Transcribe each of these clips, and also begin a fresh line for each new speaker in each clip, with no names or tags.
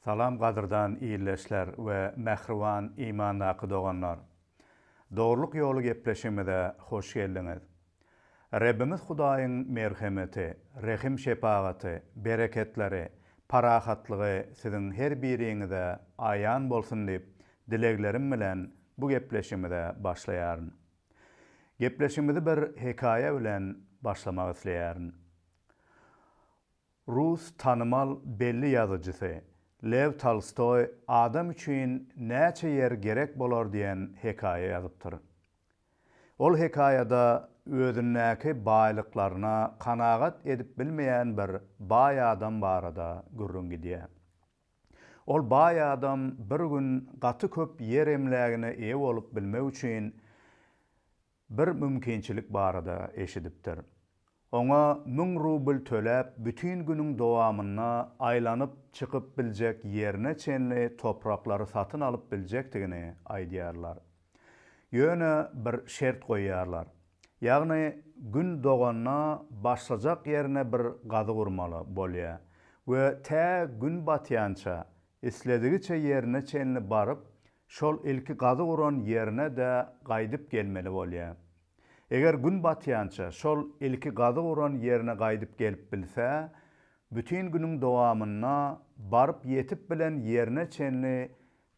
Salam gadyrdan ildeşler we mähriban imandaky doganlar! Dogrulyk ýoly gepleşigimize hoş geldiňiz! Rebbimiz Hudaýyň merhemeti, rehim-şepagaty, bereketleri, parahatlygy siziň her biriňize aýan bolsun diýip dileglerim bilen bu gepleşigimize başlaýaryn. Gepleşigimizi bir hekaýa bilen başlamak isleýärin. Rus tanymal belli ýazyjysy Lew Tolstoý Adam üçin näçe ýer gerek bolar diýen hekaýa ýazypdyr. Ol hekaýada özündäki baýlyklaryna kanagat edip bilmeýän bir baý adam barada gürrüň gidýär. Ol baý adam bir gün gaty köp ýer emlägine eýe bolup bilmek üçin bir mümkinçilik barada eşidipdir. Oňa müň rubl töläp bütin günüň dowamynda aýlanyp çykyp biljek ýerine çenli topraklary satyn alyp biljekdigini aýdýarlar. Ýöne bir şert goýýarlar. Ýagny gün doganda başlajak ýerine bir gazy gurmaly bolýar we tä gün batýança isledigiçe ýerine çenli baryp Şol ilki gazy guran ýerine-de gaýdyp gelmeli bolýar. Eger gün batýança şol ilki gazy guran ýerine gaýdyp gelip bilse, bütin günüň dowamynda baryp ýetip bilen ýerine çenli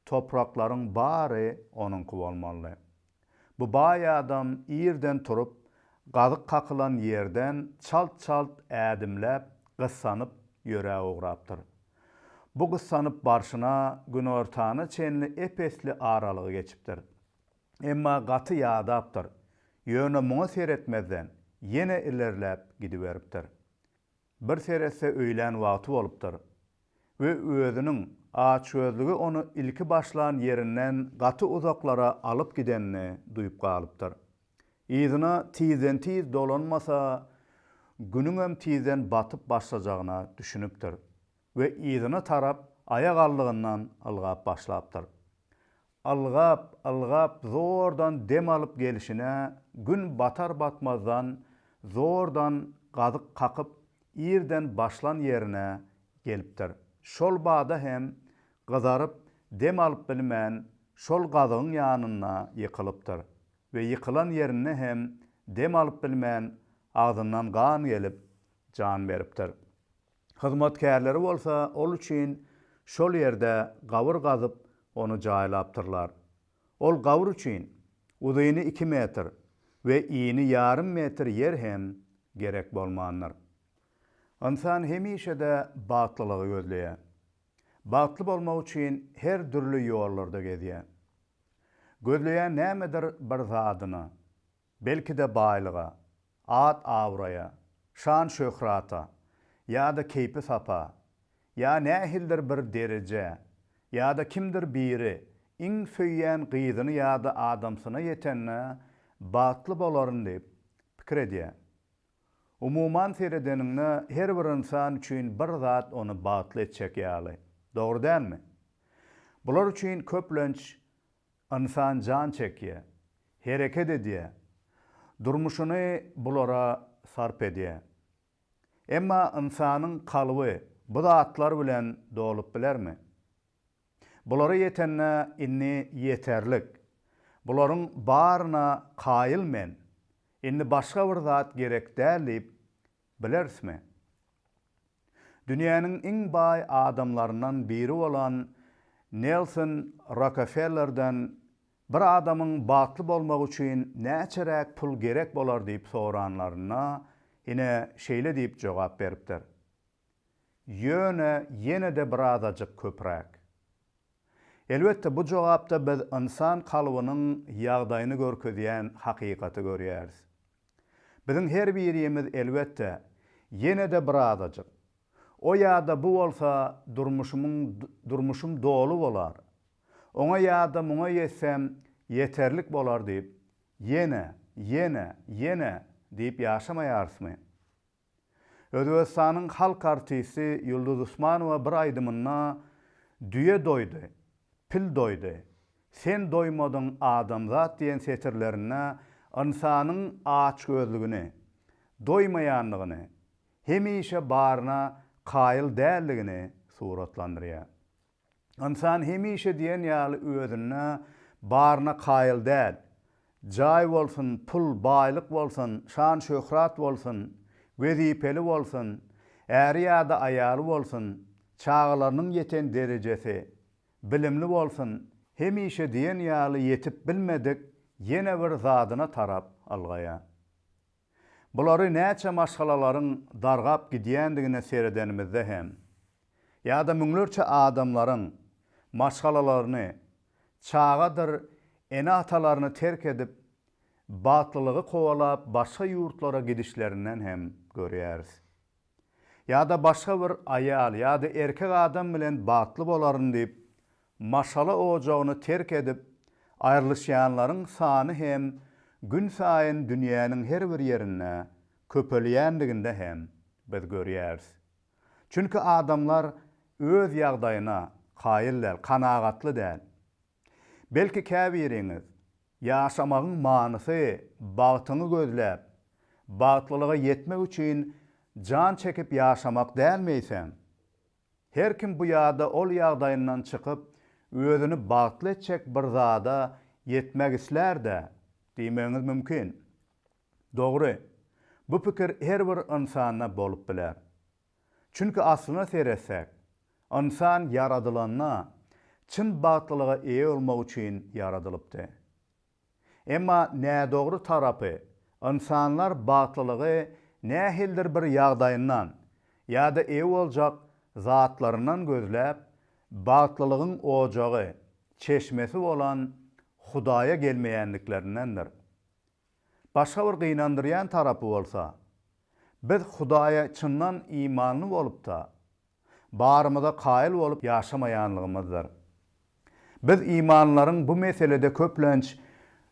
topraklaryň bary onuňky bolmalydy. Bu baý adam irden turup, gazyk kakylan ýerden çalt-çalt ädimläp, gyssanyp ýöräp ugrapdyr. Bu gyssanyp barşyna günortana çenli ep-esli aralygy geçipdir. Emma gaty ýadapdyr. Ýöne muňa seretmezden, ýene ilerläp gidiberipdir. Bir seretse öýlän wagty bolupdyr we özüniň açgözlügi ony ilki başlan ýerinden gaty uzaklara alyp gidenini duýup galypdyr. Yzyna tizden-tiz dolanmasa, günüňem tizden batyp başlajagyna düşünipdir we yzyna tarap aýagaldygyndan ylgap başlapdyr. Ylgap, ylgap zordan dem alyp gelşine gün batar-batmazdan zordan gazyk kakyp irden başlan ýerine gelipdir. Şol bada hem gyzaryp dem alyp bilmän şol gazygyň ýanynda ýykylypdyr we ýykylan ýerinde hem dem alyp bilmän agzyndan gan gelip jan beripdir. Hyzmatkärleri bolsa ol üçin şol ýerde gabyr gazyp, ony jaýlapdyrlar. Ol gabyr üçin uzyny iki metr we ini ýarym metr ýer hem gerek bolmandyr. Ynsan hemişe-de bagtlylygy gözleýär. Bagtly bolmak üçin her dürli ýollarda gezýär. Gözleýän nämedir bir zadyny, Belki-de baýlyga, at-abraýa, şan-şöhrata ýa-da keýpi-sapa, ýa nähilidir bir derejä, ýa-da kimdir biri iň söýýän gyzyny ýa-da adamsyna ýetende bagtly bolaryn diýip pikir edýär. Umuman seredeniňde her bir ynsan üçin bir zat ony bagtly etjek ýaly. Dogry dälmi? Bular üçin köplenç Ynsan jan çekýär, hereket edýär, durmuşyny bulara sarp edýär. Emma ynsanyň kalby bu zatlar bilen dolup bilermi? Bulara ýetende indi ýeterlik, bularyň baryna kaýyl men, indi başga bir zat gerek däl diýip Bilerismi? Dünýäniň iň baý adamlaryndan biri bolan Nelson Rokefellerden bir adamyň bagtly bolmagy üçin näçeräk pul gerek bolar diýip soranlarynda, ine şeýle diýip jogap beripdir, Ýöne ýene-de birazajyk köpräk. Elbetde, bu jogapda biz ynsan kalbynyň ýagdaýyny görkezýän hakykaty görýäris. Biziň her birimiz elbetde, ýene-de birazajyk, o ýa-da bu bolsa durmuşymyň durmuşym doly bolar, oňa ýa-da muňa ýetsem ýeterlik bolar diýip, ýene, ýene, ýene diýip ýaşamaýarysmy? Özbegistanyň halk artisti Ýulduz Usmanowa bir aýdymynda Düýe doýdy, pil doýdy, sen doýmadyň adamzat diýen setirlerinde ynsanyň açgözlügini, doýmaýanlygyny, hemişe baryna kaýyl däldigini suratlandyrýar. Ynsan hemişe diýen ýaly özünde baryna kaýyl däl. Jaý bolsun, pul, baýlyk bolsun, şan-şöhrat bolsun, wezipeli bolsun, äri ýa-da aýaly bolsun, çagalarynyň ýeten derejesi, bilimli bolsun, hemişe diýen ýaly ýetip bilmedik ýene bir zadyna tarap ylgaýar. Bulary näçe maşgalalaryň dargap gidýändigine seredenimizde hem, ýa-da müňlerçe adamlaryň maşgalalaryny, çagadyr ene-atalaryny terk edip, bagtlylygy kowalap başga ýurtlara gidişlerinden hem görýäris. Ýa-da başga bir aýal ýa-da erkek adam bilen bagtly bolaryn diýip, maşgala ojagyny terk edip, aýrylyşýanlaryň sany hem günsaýyn dünýäniň her bir ýerinde köpelýändiginde hem biz görýäris. Çünki adamlar öz ýagdaýyna kaýyl däl, kanagatly däl. Belki käbiriňiz, ýaşamagyň manysy bagtyňy gözläp, bagtlylyga ýetmek üçin jan çekip ýaşamak dälmi eýsem? Her kim bu ýa-da ol ýagdaýyndan çykyp, özüni bagtly etjek bir zada ýetmek islär-dä diýmegiňiz mümkin. Dogry, bu pikir her bir ynsanda bolup biler. Çünki aslyna seretsek, ynsan ýaradylanda çyn bagtlylyga eýe bolmak üçin ýaradylypdy. Emma nädogry tarapy, ynsanlar bagtlylygy nähilidir bir ýagdaýyndan ýa-da eýe boljak zatlaryndan gözläp, bagtlylygyň ojagy, çeşmesi bolan Hudaýa gelmeýändiklerindendir. Başga bir gynandyrýan tarapy bolsa, biz Hudaýa çyndan imanly bolup-da, barymyza kaýyl bolup ýaşamaýanlygymyzdyr. Biz imanlylaryň bu meselede köplenç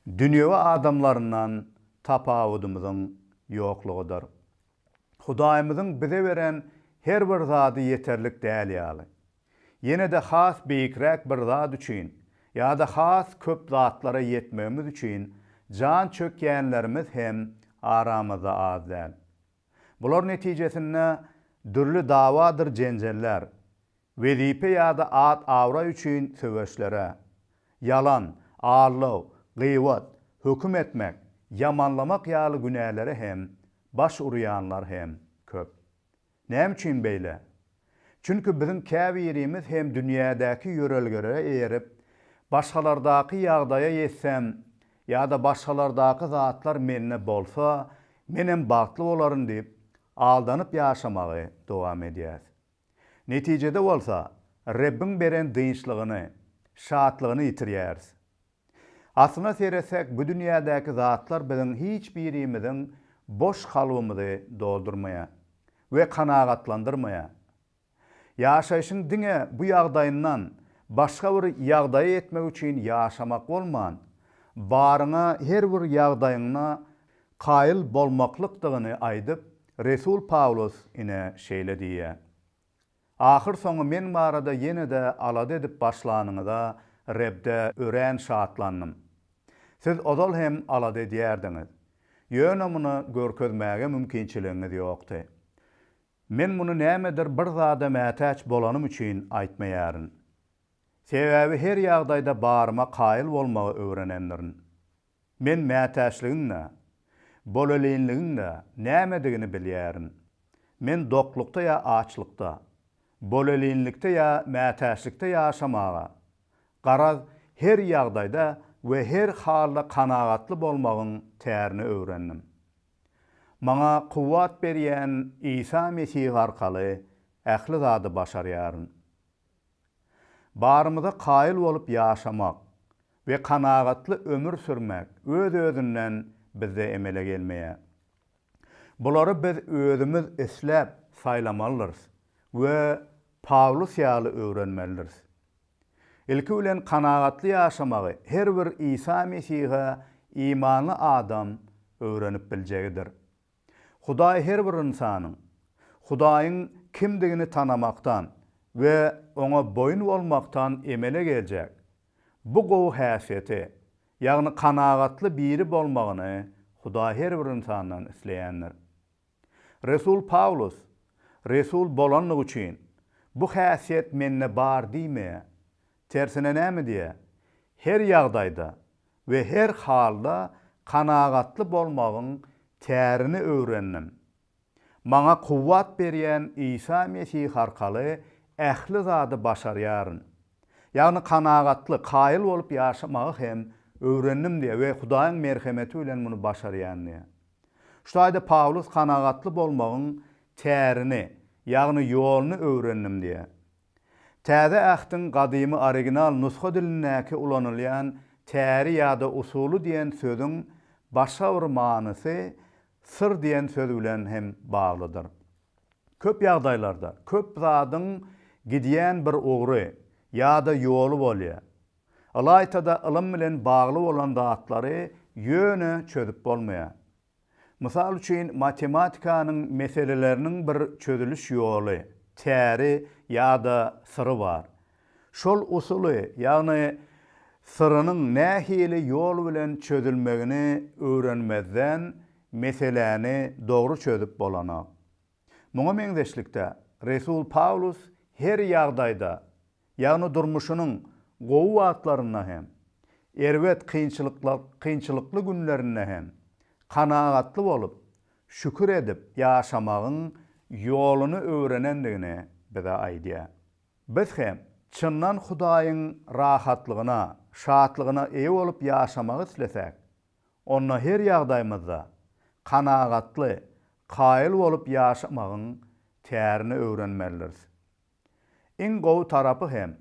dünýewi adamlaryndan tapawudymyzyň ýoklugydyr. Hudaýymyzyň bize beren her bir zady ýeterlik däl ýaly. Ýene-de has beýikräk bir zat üçin ýa-da has köp zatlara ýetmegimiz üçin jan çökýänlerimiz hem aramyzda az däl. Bular netijesinde dürli dawadyr jenjeller, wezipe ýa-da at-abraý üçin söweşlere, ýalan, aldaw, gybat, höküm etmek, ýamanlamak ýaly günälere hem baş urýanlar hem köp. Näme üçin beýle? Çünki biziň käbirimiz hem dünýädäki ýörelgelere eýerip, başgalardaky ýagdaýa ýetsem ýa-da başgalardaky zatlar mende bolsa, menem bagtly bolaryn diýip, aldanyp ýaşamagy dowam edýäs. Netijede bolsa, Rebbiň beren dynçlygyny, şatlygyny ýitirýäris. Aslyna seretsek, bu dünýädäki zatlar biziň hiç birimiziň boş kalbymyzy doldurmaýar we kanagatlandyrmaýar. Ýaşaýşyň diňe bu ýagdaýyndan başga bir ýagdaýa ýetmek üçin ýaşamak bolman, baryňa her bir ýagdaýyňda kaýyl bolmaklykdygyny aýdyp, resul Pawlus ine şeýle diýýär. Ahyrsoňy men barada ýene-de alada edip başlanyňyza Rebde örän şatlandym. Siz ozal hem alada edýärdiňiz, ýöne muny görkezmäge mümkinçiligiňiz ýokdy. Men muny nämedir bir zada mätäç bolanym üçin aýtmaýaryn. Sebäbi her ýagdaýda baryma kaýyl bolmagy öwrenendirin. Men mätäçligiň-de, bolelinligiň-de nämedigini bilýärin. Men doklukda ýa açlykda, bolelinlikde ýa mätäçlikde ýaşamaga, garaz, her ýagdaýda we her halda kanagatly bolmagyň tärini öwrendim. Maňa kuwwat berýän Isa Mesih arkaly ähli zady başarýaryn. Barymyza kaýyl bolup ýaşamak we kanagatly ömür sürmek öz-özünden bizde emele gelmeýär. Bulary biz özümiz isläp saýlamalydyrys we Pawlus ýaly öwrenmelidiris. Ilki bilen kanagatly ýaşamagy her bir Isa Mesihe imanly adam öwrenip biljegidir. Hudaý her bir ynsanyň Hudaýyň kimdigini tanamakdan we Oňa boýun bolmakdan emele geljek bu gowy häsiýeti, ýagny kanagatly biri bolmagyny Hudaý her bir ynsandan isleýändir. Resul Pawlus resul bolanlygy üçin, bu häsiýet mende bar diýmeýär. Tersine näme diýýär? Her ýagdaýda we her halda kanagatly bolmagyň tärini öwrendim. Maňa kuwwat berýän Isa Mesih arkaly ähli zady başarýaryn. Ýagny kanagatly, kaýyl bolup ýaşamagy hem öwrendim diýýär we Hudaýyň merhemeti bilen muny başarýan diýýär. Şu taýda Pawlus kanagatly bolmagyň tärini, ýagny ýoluny öwrendim diýýär. Täze Ähtiň gadymy original nusga dilindäki ulanylýan täri ýa-da usuly diýen sözüň başga bir manysy syr diýen söz bilen hem baglydyr. Köp ýagdaýlarda köp zadyň gidýän bir ugry ýa-da ýoly bolýar. Ylaýta-da ylym bilen bagly bolan zatlary ýöne çözüp bolmaýar. Mysal üçin, matematikanyň meseleleriniň bir çözüliş ýoly, täri ýa-da syry bar. Şol usuly, ýagny syrynyň nähili ýol bilen çözülmegini öwrenmezden meseläni dogry çözüp bolanok. Muňa meňzeşlikde, resul Pawlus her ýagdaýda Ýagny durmuşynyň gowy wagtlarynda hem, erbet kynçylykly günlerinde hem kanagatly bolup, şükür edip ýaşamagyň ýoluny öwrenendigini bize aýdýar. Biz hem çyndan Hudaýyň rahatlygyna, şatlygyna eýe bolup ýaşamagy islesek, onda her ýagdaýymyzda kanagatly, kaýyl bolup ýaşamagyň tärini öwrenmelidiris. Iň gowy tarapy hem,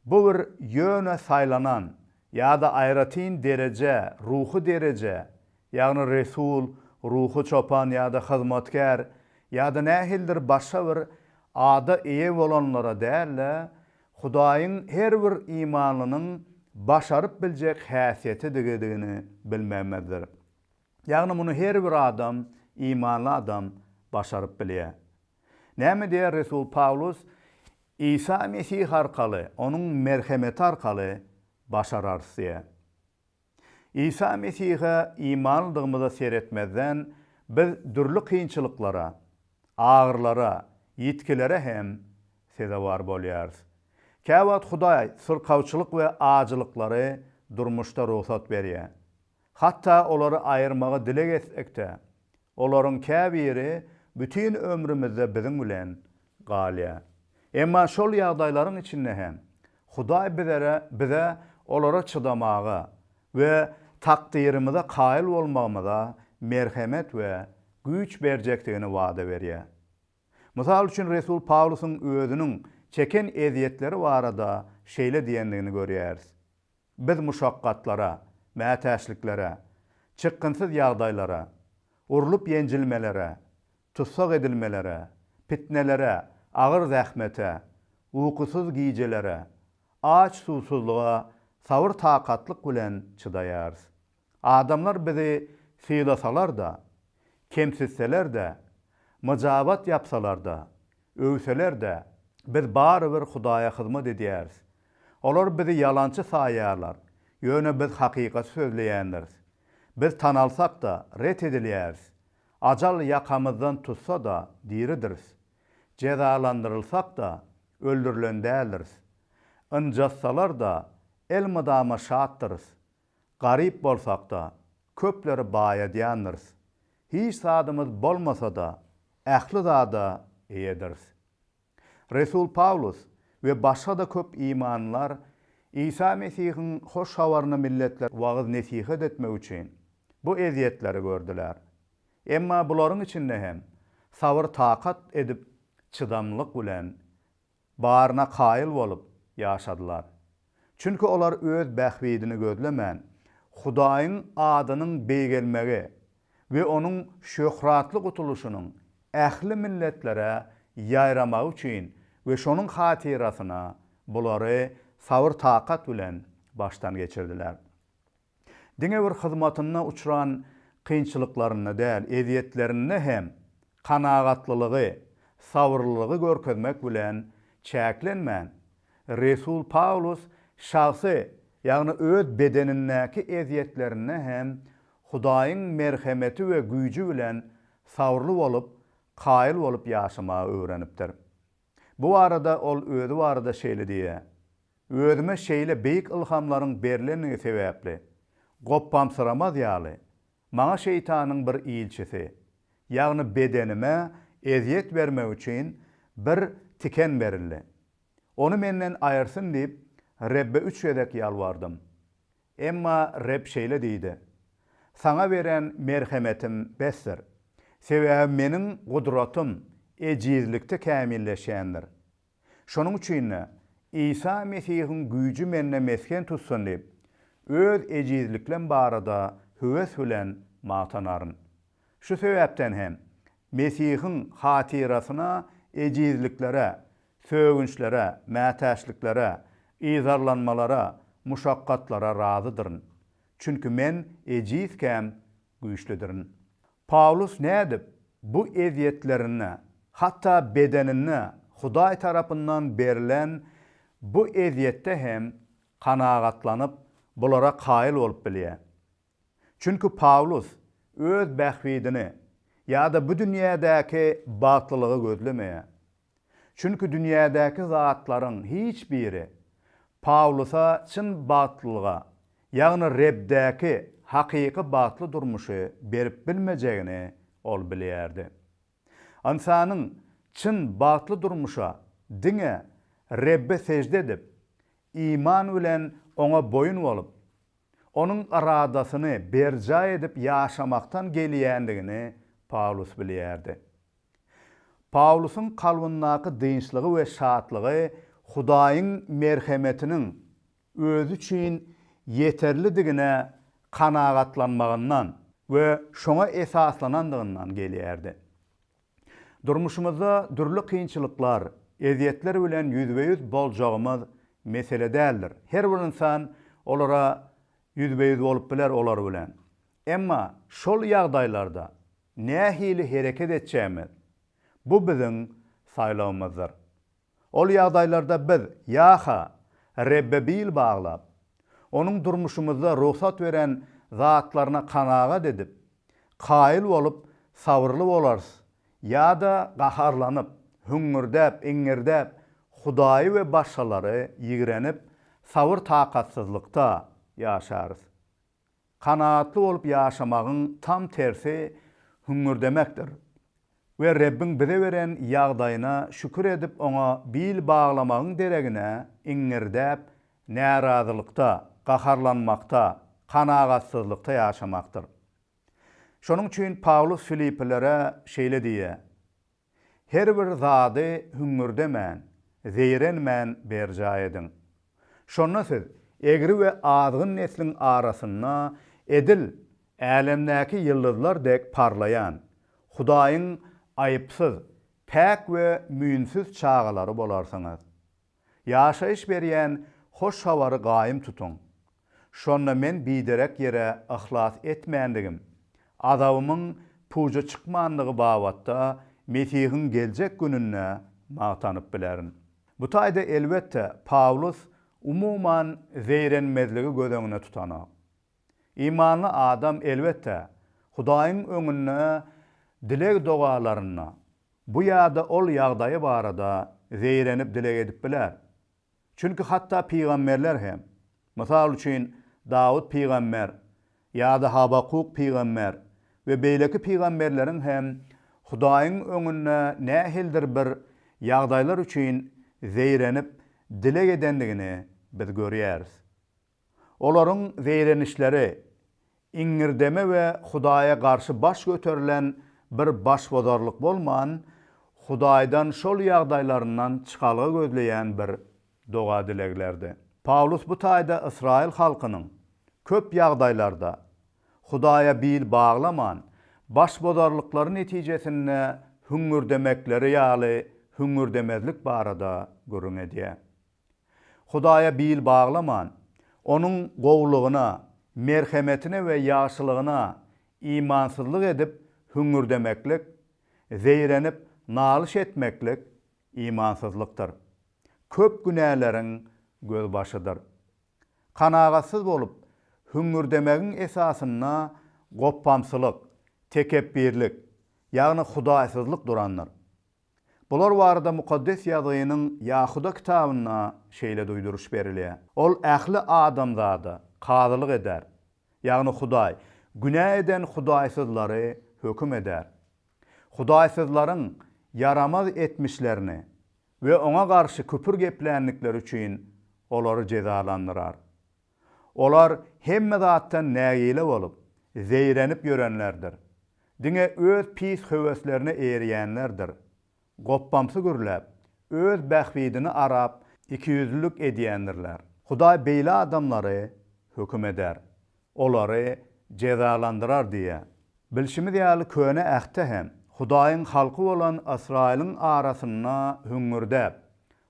bu bir ýöne saýlanan ýa-da aýratyn dereje, ruhy dereje, ýagny resul, ruhy çopan ýa-da hyzmatkär ýa-da nähilidir başga bir ada eýe bolanlara däl-de, Hudaýyň her bir imanlynyň başaryp biljek häsiýetidigidigini bilmegimizdir. Ýagny muny her bir adam, imanly adam başaryp bilýär. Näme diýýär resul Pawlus? Isa Mesih arkaly, Onuň merhemeti arkaly başararys diýýär. Isa Mesihe imanlydygymyza seretmezden, biz dürli kynçylyklara, agyrylara, ýitgilere hem sezewar bolýarys. Käwagt Hudaý syrkawçylyk we ajylyklary durmuşda rugsat berýär. Hatda olary aýyrmagy dileg etsek-de, olaryň käbiri bütin ömrümizde biziň bilen galýar. Emma şol ýagdaýlaryň içinde hem Hudaý bizere bize olara çydamaga we takdyrymyza kaýyl bolmagymyza merhemet we güýç berjekdigini wada berýär. Mysal üçin, resul Pawlusyň özüniň çeken ezýetleri barada şeýle diýendigini görýäris, Biz muşakgatlara, mätäçliklere, çykgynsyz ýagdaýlara, urlup-ýenjilmelere, tussag edilmelere, pitnelere, agyr zähmete, ukusyz gijelere, aç-suwsuzlyga sabyr-takatlyk bilen çydaýarys. Adamlar bizi sylasalar-da, kemsitseler-de, myjabat ýapsalar-da, öwseler-de, biz barybir Hudaýa hyzmat edýäris. Olar bizi ýalançy saýýarlar, ýöne biz hakykaty sözleýändiris. Biz tanalsak-da, ret edilýäris. Ajal ýakamyzdan tutsa-da, diridiris. Jezalandyrylsak-da, öldürilen däldiris. Ynjatsalar-da, elmydama şatdyrys. Garyp bolsak-da, köpleri baýadýandyrys. Hiç zadymyz bolmasa-da, ähli zada eýediris. Resul Pawlus we başga-da köp imanlylar Isa Mesihiň Hoş Habaryny milletlere wagyz-nesihat etmek üçin, bu ezýetleri gördüler. Emma bularyň içinde hem sabyr-takat edip, çydamlylyk bilen Baryna kaýyl bolup ýaşadylar. Çünki olar öz bähbidini gözlemän, Hudaýyň adynyň beýgelmegi we Onuň şöhratly gutulyşynyň ähli milletlere ýaýramagy üçin we şonuň hatyrasyna bulary sabyr-takat bilen başdan geçirdiler. Diňe bir hyzmatynda uçran kynçylyklarynda däl, ezýetlerinde hem kanagatlylygy, sabyrlylygy görkezmek bilen çäklenmän, resul Pawlus şahsy, ýagny öz bedenindäki ezýetlerinde hem Hudaýyň merhemeti we güýji bilen sabyrly bolup, kaýyl bolup ýaşamagy öwrenipdir. Bu barada ol özi barada şeýle diýýär. Özüme şeýle beýik ylhamlaryň berlendigi sebäpli, gopbamsyramaz ýaly, maňa şeýtanyň bir ilçisi, ýagny bedenime ezýet bermek üçin bir tiken berildi. Ony menden aýyrsyn diýip, Rebbe üç gezek ýalbardym. Emma Reb şeýle diýdi, Saňa beren merhemetim besdir. Sebäbi Meniň gudratym ejizlikde kämilleşýändir. Şonuň üçin-de, Isa Mesihiň güýji mende mesgen tutsun diýip, öz ejizliklem barada höwes bilen magtanaryn. Şu sebäpden hem, Mesihiň hatyrasyna ejizliklere, sögünçlere, mätäçliklere, yzarlanmalara, muşakgatlara razydyryn. Çünki men ejizkäm güýçlüdirin. Pawlus nädip bu ezýetlerinde, hatda bedeninde Hudaý tarapyndan berlen bu ezýetde hem kanagatlanyp, bulara kaýyl bolup bilýär? Çünki Pawlus öz bähbidini ýa-da bu dünýädäki bagtlylygy gözlemeýär. Çünki dünýädäki zatlaryň hiç biri Pawlusa çyn bagtlylyga, ýagny Rebdäki hakyky bagtly durmuşy berip bilmejegini ol bilýärdi. Ynsanyň çyn bagtly durmuşa diňe Rebbe sežde edip, iman bilen Oňa boýun bolup, Onuň yradasyny berjaý edip ýaşamakdan gelýändigini Pawlus bilýärdi. Pawlusyň kalbyndaky dynçlygy we şatlygy Hudaýyň merhemetiniň özi üçin ýeterlidigine kanagatlanmagyndan we şoňa esaslanandygyndan gelýärdi. Durmuşymyzda dürli kynçylyklar, ezýetler bilen ýüzbe-ýüz boljagymyz mesele däldir. Her bir ynsan olara ýüzbe-ýüz bolup biler olar bilen. Emma şol ýagdaýlarda nähili hereket etjegimiz, bu biziň saýlawymyzdyr. Ol ýagdaýlarda biz ýa-ha Rebbe bil baglap, Onuň durmuşymyzda rugsat beren zatlaryna kanagat edip, kaýyl bolup, sabyrly bolarys ýa-da gaharlanyp, hüňňürdäp, iňňirdäp, Hudaýy we başgalary ýigrenip, sabyr-takatsyzlykda ýaşarys. Kanagatly bolup ýaşamagyň tam tersi hüňňürdemekdir we Rebbiň bize beren ýagdaýyna şükür edip oňa bil baglamagyň deregine iňňirdäp närazylykda, gaharlanmakda, kanagatsyzlykda ýaşamakdyr. Şonuň üçin Pawlus filipilere şeýle diýýär, Her bir zady hüňňürdemän, zeýrenmän berjaý ediň. Şonda siz egri we azgyn nesliň arasynda edil älemdäki ýyldyzlar dek parlaýan, Hudaýyň aýypsyz, päk we müýnsüz çagalary bolarsyňyz. Ýaşaýyş berýän hoş habary gaýym tutuň. Şonda men biderek ýere yhlas etmändigim, azabymyň puja çykmandygy babatda Mesihiň geljek gününde magtanyp bilerin. Bu taýda elbetde Pawlus umuman zeýrenmezligi göz öňüne tutanok. Imanly adam elbetde Hudaýyň öňünde dileg-dogalarynda bu ýa-da ol ýagdaýy barada zeýrenip dileg edip biler. Çünki hatda pygamberler hem, mysal üçin, Dawut pygamber ýa-da Habakuk pygamber we beýleki pygamberleriň hem Hudaýyň öňünde nähilidir bir ýagdaýlar üçin zeýrenip dileg edendigini biz görýäris. Olaryň zeýrenişleri, iňňirdeme we Hudaýa garşy baş göterilen bir başbozarlyk bolman, Hudaýdan şol ýagdaýlaryndan çykalga gözleýän bir doga-dileglerdi. Pawlus bu taýda ysraýyl halkynyň köp ýagdaýlarda Hudaýa bil baglaman, başbozarlyklary netijesinde hüňňürdemekleri ýaly hüňňürdemezlik barada gürrüň edýär. Hudaýa bil baglaman, Onuň gowulygyna, merhemetine we ýagşylygyna imansyzlyk edip hüňňürdemeklik, zeýrenip nalyş etmeklik imansyzlykdyr. Köp günäleriň gözbaşydyr. Kanagatsyz bolup hüňňürdemegiň esasynda gopbamsylyk, tekepbirlik, ýagny hudaýsyzlyk durandyr. Bular barada Mukaddes Ýazgynyň Ýahuda kitabynda şeýle duýduryş berilýär, Ol ähli adamzada kazylyk eder, ýagny Hudaý, günä eden hudaýsyzlary höküm eder. Hudaýsyzlaryň ýaramaz etmişlerini we Oňa garşy küpür gepländikleri üçin olary jezalandyrar. Olar hemme zatdan nägile bolup, zeýrenip ýörenlerdir. Diňe öz pis höweslerine eýerýänlerdir. Gopbamsy gürläp, öz bähbidini arap, ikiýüzlülik edýändirler. Hudaý beýle adamlary höküm eder, olary jezalandyrar diýýär. Bilşimiz ýaly, Köne Ähtde hem Hudaýyň halky bolan Ysraýylyň arasynda hüňňürdäp,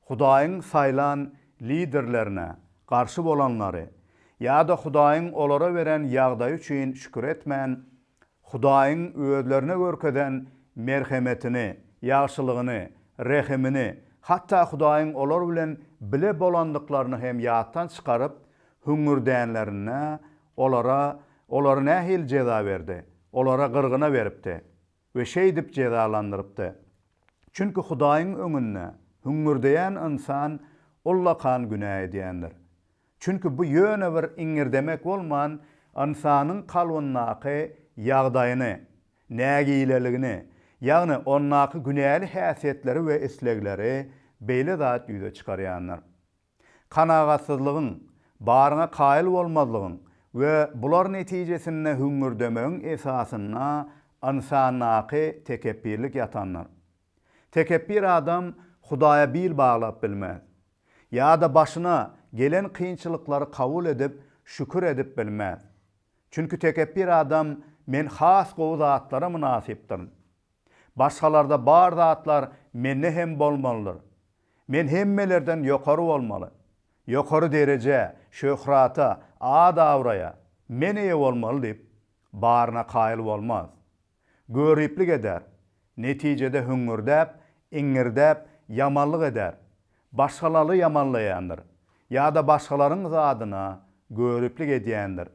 Hudaýyň saýlan liderlerine garşy bolanlary ýa-da Hudaýyň olara beren ýagdaýy üçin şükür etmän, Hudaýyň özlerine görkezen merhemetini, ýagşylygyny, rehimini, hatda Hudaýyň olar bilen bile bolandyklaryny hem ýatdan çykaryp, hüňňürdänlerinde, olara olary nähili jeza berdi? Olara gyrgyna beripdi we şeýdip jezalandyrypdy. Çünki Hudaýyň öňünde hüňňürdeýän ynsan ullakan günä edýändir. Çünki bu ýöne bir iňňirdemek bolman, ynsanyň kalbyndaky ýagdaýyny, nägileligini, ýagny ondaky günäli häsiýetleri we islegleri beýle zat ýüze çykarýandyr. Kanagatsyzlygyň, baryňa kaýyl bolmazlygyň we bular netijesinde hüňňürdemegiň esasynda ynsandaky tekepbirlik ýatandyr. Tekepbir adam Hudaýa bil baglap bilmez. Ýa-da başyna gelen kynçylyklary kabul edip, şükür edip bilmez. Çünki tekepbir adam men has gowy zatlara mynasypdyryn. Başgalarda bar zatlar mende hem bolmalydyr. Men hemmelerden ýokary bolmaly. Ýokary derejä, şöhrata, at-abraýa men eýe bolmaly diýip, baryna kaýyl bolmaz. Göriplik eder. Netijede hüňňürdäp, iňňirdäp, ýamanlyk eder. Başgalaly ýamanlaýandyr. Ýa-da başgalaryň zadyna göriplik edýändir.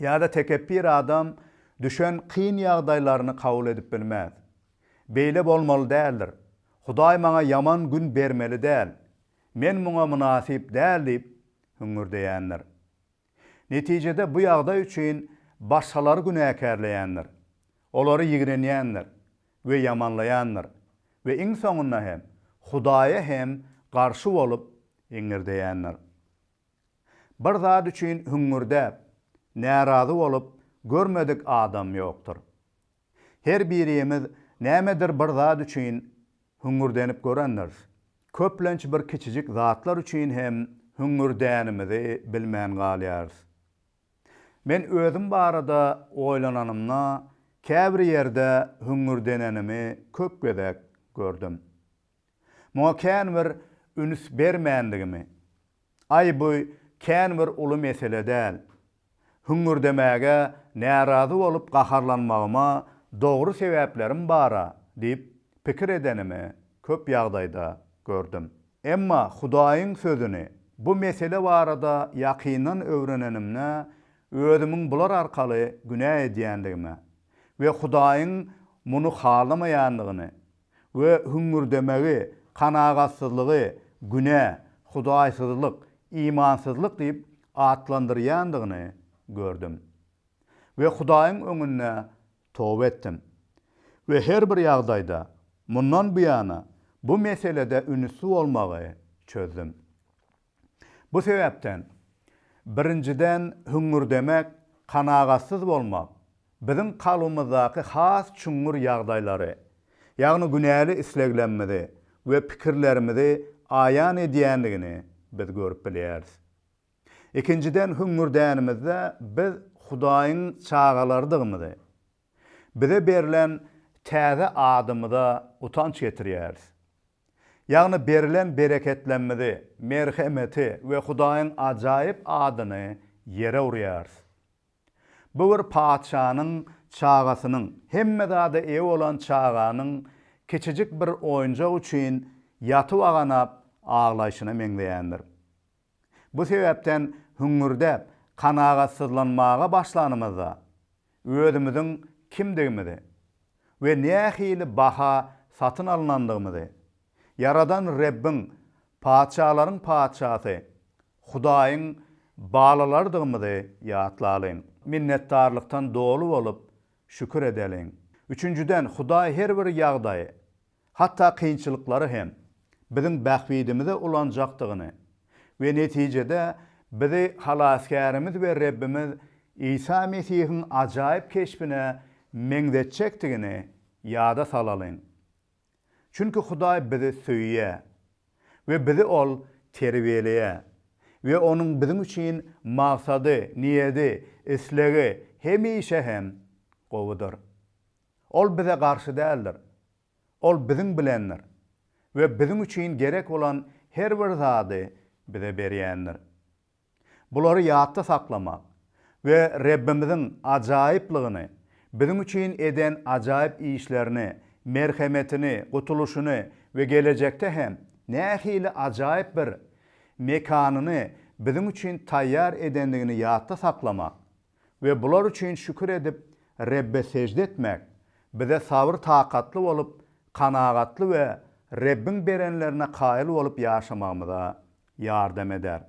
Ýa-da tekepbir adam düşen kyn ýagdaýlaryny kabul edip bilmez. Beýle bolmaly däldir. Hudaý maňa ýaman gün bermeli däl. Men muňa mynasyp däl diýip hüňňürdeýändir. Netijede bu ýagdaý üçin başgalary günäkärleýändir, olary ýigrenýändir we ýamanlaýandyr we iň soňunda hem Hudaýa hem garşy bolup iňňirdeýändir. Bir zat üçin hüňňürdäp, närazy bolup görmedik adam ýokdur. Her birimiz nämedir bir zat üçin hüňňürdenip görendiris. Köplenç bir kiçijik zatlar üçin hem hüňňürdänimizi bilmän galýarys. Men özüm barada oýlananymda käbir ýerde hüňňürdenenimi köp gezek gördüm. Muňa kän bir üns bermändigimi, Aý bu kän bir uly mesele däl. Hüňňürdemäge, närazy bolup gaharlanmagyma dogry sebäplerim bar-a diýip pikir edenimi köp ýagdaýda gördüm. Emma Hudaýyň Sözüni bu mesele barada ýakyndan öwrenenimde özümiň bular arkaly günä edýändigime we Hudaýyň muny halamaýandygyny we hüňňürdemegi, kanagatsyzlygy günä, hudaýsyzlyk, imansyzlyk diýip atlandyrýandygyny gördüm. We Hudaýyň öňünde toba etdim. We her bir ýagdaýda, mundan buýana bu meselede ünsli bolmagy çözdüm. Bu sebäpden, birinjiden hüňňürdemek, kanagatsyz bolmak, biziň kalbymyzdaky has çuňňur ýagdaýlary, ýagny günäli isleglemmizi we pikirlerimizi aýan edýändigini biz görüp bilýäris. Ikinjiden hüňňürdänimizde biz Hudaýyň çagalarydygymyzy, bize berlen täze adymyza utanç getirýäris. Ýagny berlen bereketlemmizi, merhemeti we Hudaýyň ajaýyp adyny ýere urýarys. Bu bir patyşanyň çagasynyň, hemme zada eýe bolan çaganyň kiçijik bir oýunjak üçin ýatyp aganap aglaýşyna meňzeýändir. Bu sebäpden hüňňürdäp, kanagatsyzlanmaga başlanymyzda, özümiziň kimdigimizi we nähili baha satyn alnandygymyzy. Ýaradan Rebbiň, patyşalaryň Patyşasy, Hudaýyň balalarydygymyzy ýatlalyň. Minnetdarlykdan doly bolup, şükür edeliň. Üçünjiden, Hudaý her bir ýagdaýy, hatda kynçylyklary hem biziň bähbidimize ulanjakdygyny we netijede bizi Halasgärimiz we Rebbimiz Isa Mesihiň ajaýyp keşbine meňzetjekdigini ýada salalyň. Çünki Hudaý bizi söýýär we bizi Ol terbiýeleýär we Onuň biziň üçin maksady, niýedi, islegi hemişe hem gowudyr. Ol bize garşy däldir. Ol biziň bilendir we biziň üçin gerek bolan her bir zady bize berýändir. Bulary ýatda saklamak we Rebbimiziň ajaýyplygyny, biziň üçin eden ajaýyp işlerini, merhemetini, gutulyşyny we gelejekde hem nähili ajaýyp bir mekanyny biziň üçin taýýar edendigini ýatda saklamak we bular üçin şükür edip Rebbe sežde etmek bize sabyr-takatly bolup, kanagatly we Rebbiň berenlerine kaýyl bolup ýaşamagymyza ýardam eder.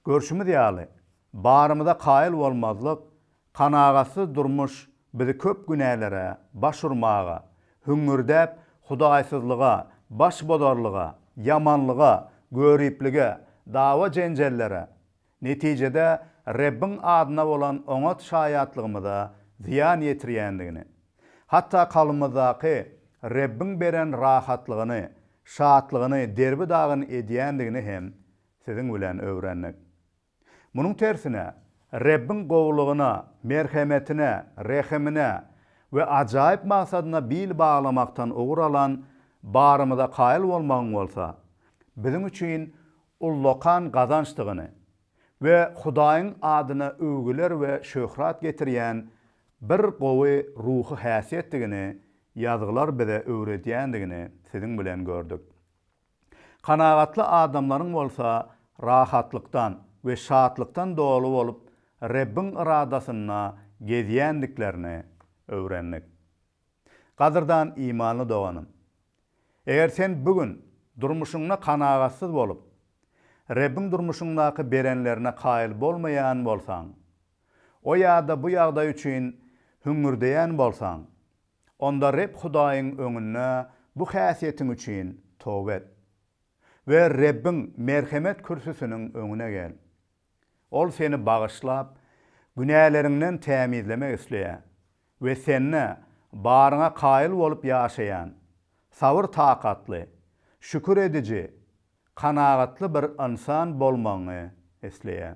Görşümiz ýaly, barymyza kaýyl bolmazlyk, kanagatsyz durmuş bizi köp günälere baş urmaga, hüňňürdäp hudaýsyzlyga, başbozarlyga, ýamanlyga, göriplige, dawa-jenjellere, netijede Rebbiň adyna bolan oňat şaýatlygymyza zyýan ýetirýändigini, hatda kalbymyzdaky Rebbiň beren rahatlygyny, şatlygyny derbi-dagyn edýändigini hem siziň bilen öwrendik. Munuň tersine, Rebbiň gowulygyna, merhemetine, rehimine we ajaýyp maksadyna bil baglamakdan ugur alan barymyza kaýyl bolmagyň bolsa, biziň üçin ullakan gazançdygyny we Hudaýyň adyna öwgüler we şöhrat getirýän bir gowy ruhy häsiýetdigini Ýazgylar bize öwredýändigini siziň bilen gördük. Kanagatly adamlaryň bolsa rahatlykdan we şatlykdan doly bolup Rebbiň yradasynda gezýändiklerini öwrendik. Gadyrdan imanly doganym! Eger sen bu gün durmuşyňda kanagatsyz bolup, Rebbiň durmuşyňdaky berenlerine kaýyl bolmaýan bolsaň, o ýa-da bu ýagdaý üçin hüňňürdeýän bolsaň, onda Reb Hudaýyň öňünde bu häsiýetiň üçin toba et we Rebbiň merhemet kürsüsiniň öňüne gel. Ol seni bagyşlap, günäleriňden tämizlemek isleýär we sende baryňa kaýyl bolup ýaşaýan, sabyr-takatly, şükür ediji, kanagatly bir ynsan bolmagyňy isleýär.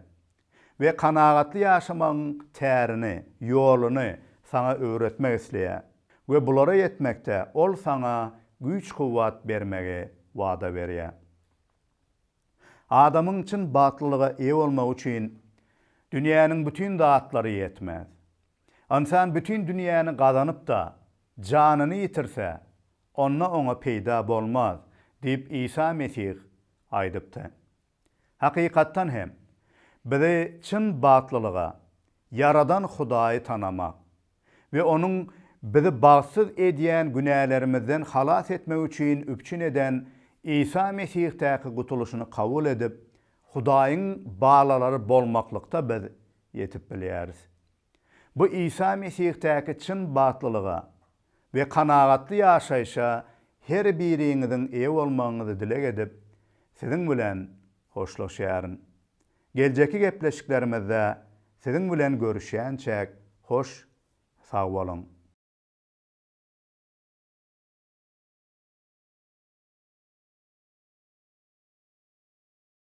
We kanagatly ýaşamagyň tärini, ýoluny saňa öwretmek isleýär we bulara ýetmekde Ol saňa güýç-kuwwat bermegi wada berýär. Adamyň çyn bagtlylyga eýe bolmagy üçin dünýäniň bütin zatlary ýetmez. Ynsan bütin dünýäni gazanyp-da, janyny ýitirse, onda oňa peýda bolmaz diýip Isa Mesih aýdypdy. Hakykatdan hem, bizi çyn bagtlylyga Ýaradan Hudaýy tanamak we Onuň bizi bagtsyz edýän günälerimizden halas etmek üçin üpjün eden Isa Mesihdäki gutulyşyny kabul edip, Hudaýyň balalary bolmaklykda biz ýetip bilýäris. Bu Isa Mesihdäki çyn bagtlylyga we kanagatly ýaşaýşa her biriňiziň eýe bolmagyňyzy dileg edip, siziň bilen hoşlaşýaryn. Geljekki gepleşiklerimizde siziň bilen görüşýänçäk hoş sag boluň!